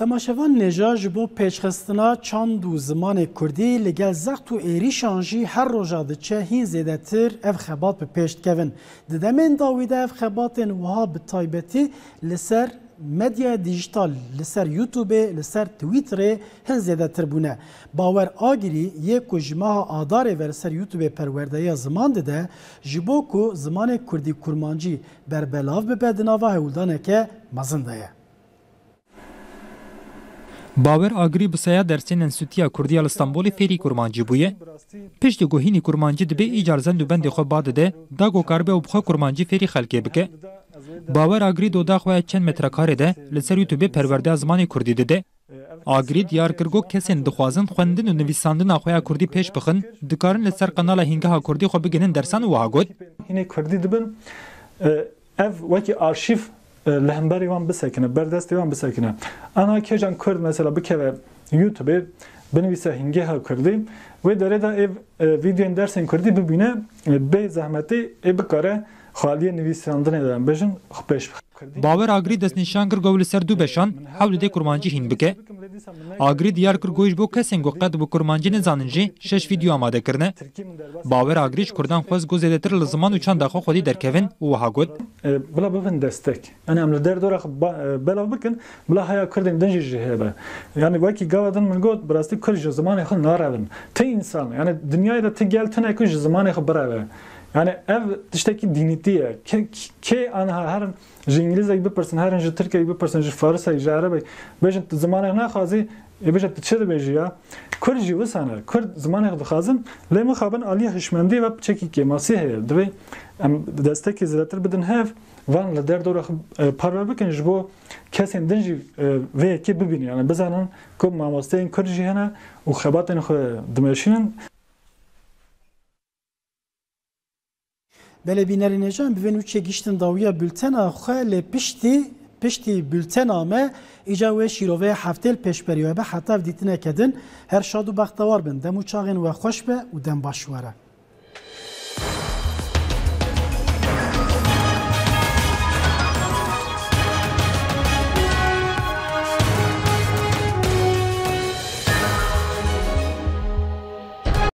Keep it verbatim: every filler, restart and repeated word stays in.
Temaşevan nêja ji bo pêşxistina çand û zimanê kurdî li gel zext û êrîşan jî her roja diçe hîn zêdetir ev xebat bi pêş dikevin. Di demên dawî de ev xebatên wiha bi taybetî li ser medyaya dîjîtal, li ser YouTubeê, li ser Twitterê hin zêdetir bûne. Bawer Agirî yê ku ji meha Adarê ve li ser YouTubeê perwerdeya ziman dide, ji bo ku zimanê kurdî kurmancî berbelav bibe di nava hewldaneke mezin de ye. Bawer Agirî bi saya dersên Enstîtuya Kurdî ya li Stenbolê fêrî kurmancî bûye. Piştî ku hînî kurmancî dibe, îcar zend û bendê xwe ba dide, da ku karibe û bi xwe kurmancî fêrî xelkê bike. Bawer Agirî di oda xwe ya çend metrekarê de li ser YouTubeê perwerdeya zimanê kurdî dide. Agirî diyar kir ku kesên dixwazin xwendin û nivîsandina xwe ya kurdî pêş bixin, dikarin li ser qenala Hîngeha Kurdî xwe bigihînin dersan û wiha got. Hînê kurdî dibin, e, ev wekî arşîv, e, li hemberî wan bisekine, ber destê wan bisekine. Ana kêjan kurd mesela bikeve YouTubeê, binivîse Hîngeha Kurdî, wê derê de ê, e, vîdeoyên dersên kurdî bibîne, e, bê zehmetî ê bikare xwe aliyê nivîsandinê de em bêjin, xwe pêş bixe. Bawer Agirî destnîşan kir ku ew li ser du beşan, hewl dide kurmancî hîn bike. Agirî diyar kir ku ji bo kesên ku qet bi kurmancî nizanin jî şeş vîdeo amade kirine. Bawer Agirî ji kurdan xwest ku zêdetir li ziman û çanda xwe xwedî derkevin û wiha got. E, bila bibin destek. Yanî em li derdora xwe ba-, e, belav bikin, bila haya kurdên din jî jê hebe. Yanî wekî gava din min got, bi rastî kurd ji zimanê xwe narevin. Ti însan, yanî dinyayê de ti gel tune ku ji zimanê xwe bireve. Yanî ev tiştekî dînîtî ye. Kê, kê aniha herin ji îngilîzek bipirsin, herin ji tirkek bipirsin, ji farisek, ji erebek, bêjin tu zimanê naxwazî, ê bêje tu çi dibêjî ya? Kurd jî wisa ne. Kurd zimanê xwe dixwazin, lê mixabin aliyê hişmendiyê ve piçekî kêmasî heye. Divê em destekê zêdetir bidin hev, van li derdora xwe, e, parve bikin ji bo kesên din jî, e, vê yekê bibînin. Yani bizanin ku mamosteyên kurd jî hene û xebatên xwe dimeşînin. Belê bînerên hêja, em bi vê nûçê giştin dawiya bultena xwe, lê piştî, piştî bultena me, îca wê şîroveya heftê li pêşberiya we be, heta ev dîtineke din, her şad û bextewar bin. Dem û çaxên we xweş be û dem baş were.